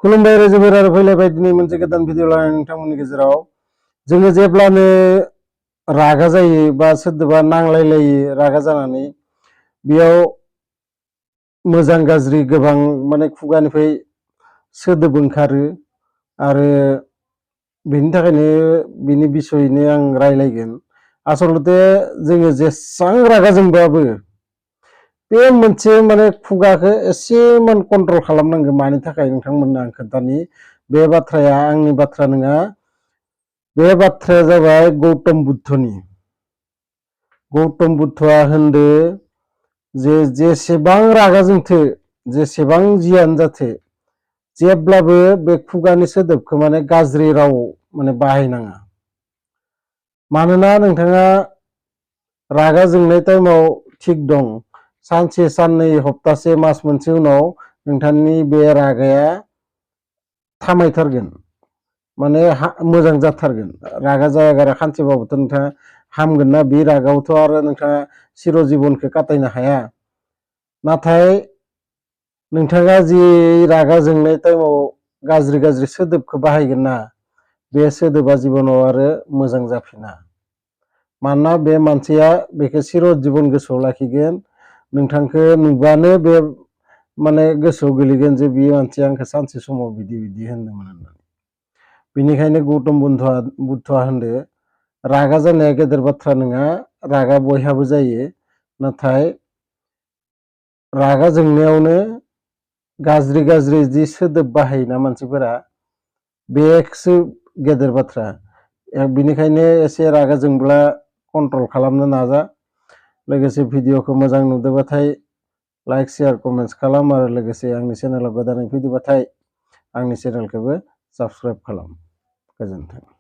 खुलुमबाय रायजोफोर आरो फैलायबाय दिनै मोनसे गोदान भिडिअ लानानै नोंथांमोननि गेजेराव जोङो जेब्लानो रागा जायो बा सोरदोबा नांलायलायो रागा जानानै बेयाव मोजां गाज्रि गोबां माने खुगानिफ्राय सोदोब ओंखारो आरो बेनि थाखायनो बिनि बिसयैनो आं रायलायगोन। आसलते जोङो जेसां रागा जोंबाबो बे मोनसे माने खुगाखौ एसेमान कन्ट्रल खालामनांगौ। मानि थाखाय नोंथांमोननो आं खोन्थानि। बे बाथ्राया आंनि बाथ्रा नङा, बे बाथ्राया जाबाय गौतम बुद्धनि। गौतम बुद्धआ होनदो जे जेसेबां रागा जोंथो जेसेबां जियानो जाथो जेब्लाबो बे खुगानि सोदोबखौ माने गाज्रि राव माने बाहायनाङा। मानोना नोंथाङा रागा जोंनाय टाइमाव थिग दं, सानसे साननै हप्तासे मास मोनसे उनाव नोंथांनि बे रागाया थामायथारगोन, माने मोजां जाथारगोन। रागा जायागारा खानसेबाबोथ' नोंथाङा हामगोन ना। बे रागावथ' आरो नोंथाङा सिर जिबनखौ काटायनो हाया। नाथाय नोंथाङा जि रागा जोंनाय टाइमाव गाज्रि गाज्रि सोदोबखौ बाहायगोन ना, बे सोदोबा जिबनाव आरो मोजां जाफिना। मानोना बे मानसिया बेखौ सिर जिबन गोसोआव लाखिगोन। नोंथांखौ नुबानो बे माने गोसोआव गोलैगोन जे बे मानसिया आंखौ सानसे समाव बिदि बिदि होनदोंमोन होननानै। बेनिखायनो गौतम बुद्धआ होनदो रागा जानाया गेदेर बाथ्रा नङा, रागा बयहाबो जायो। नाथाय रागा जोंनायावनो गाज्रि गाज्रि जि सोदोब बाहायोना मानसिफोरा, बेसो गेदेर बाथ्रा। बेनिखायनो एसे रागा जोंब्ला कन्ट्रल खालामनो नाजा। लोगोसे भिडिअखौ मोजां नुदोंबाथाय लाइक शेयार कमेन्ट्स खालाम आरो लोगोसे आंनि चेनेलाव गोदानै फैदोंबाथाय आंनि चेनेलखौबो साबस्क्राइब खालाम। गोजोन्थों।